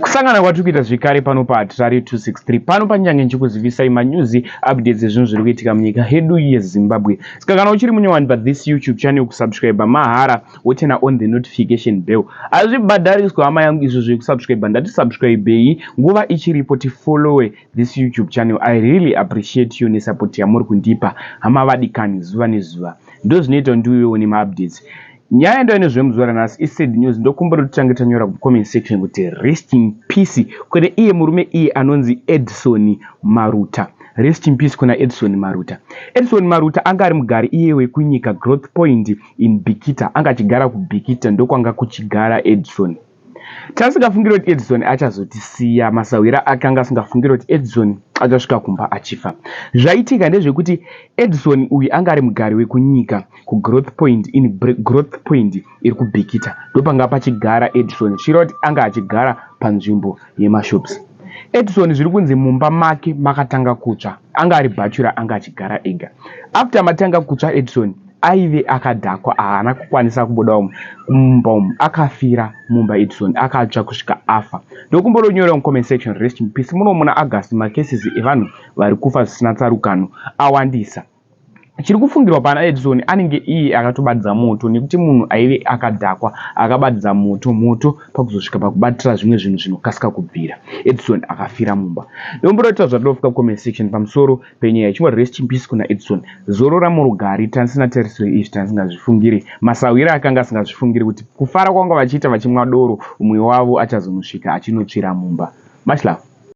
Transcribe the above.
Kusangana kwatiri kuita zvekare pano paHatirari 263 pano panyange ndichikuzivisai manews updates ezvinhu zviri kuitika munyika yedu yeZimbabwe. Saka kana uchiri munyowani pa this YouTube channel, kusubscribe mahara, woturn on the notification bell. Hazvibhadhariswa, hama yangu, izvo zvekusubscribe. Ndati subscribei nguva ichiripo, tifollowe this YouTube channel. I really appreciate you nesupport yamuri kundipa, hama vadikani, zuva nezuva. Ndo zvinoita ndiuyewo nemaupdates. Nyaya ndo nezvemuzuva ranhasi isad news. Ndokumbira kuti tange tanyora kucomment section kuti rest in peace kwete iye murume iye anonzi Edson Maruta. Rest in peace kuna Edson Maruta. Edson Maruta anga ari mugari iye wekuNyika Growth Point in Bikita. Anga achigara kuBikita, ndokwanga kuchigara Edson. Tasingafungiri kuti Edson achazotisiya. Masahwira ake anga asingafungiri kuti Edson achasvika kumba achifa. Zvaitika ndezvekuti Edson uyu anga ari mugari wekuNyika kuGrowth Point, in Growth Point iri kuBikita, ndopanga pachigara Edson, zvichireva kuti anga achigara panzvimbo yemashops. Edson, zviri kunzi mumba make makatanga kutsva. Anga ari bachelor, anga achigara ega. After matanga kutsva, Edson aive akadhakwa, haana kukwanisa kubuda mumba umu, akafira mumba. Edson akatsva kusvika afa. Ndokumbonyora mucomment section rest in peace. Muno muna August, macases evanhu vari kufa zvisina tsarukano awandisa. Chiri kufungirwa pana Edson, anenge iye akatobatidza moto, nekuti munhu aive akadhakwa akabatidza moto. Moto pakuzosvika pakubatira zvimwe zvinhu zvinokasika kubvira. Edson akafira mumba. Ndombotoita zvatinofuka comment section pamusoro penyaya ichingoti rest in peace kuna Edson, zorora murugare. Tanisina tarisiro izvi, tanisingazvifungiri. Masahwira akanga asingazvifungiri kuti kufara kwanga vachiita vachimwa doro, umwe wavo achazonosvika achinotsvira mumba. Much love.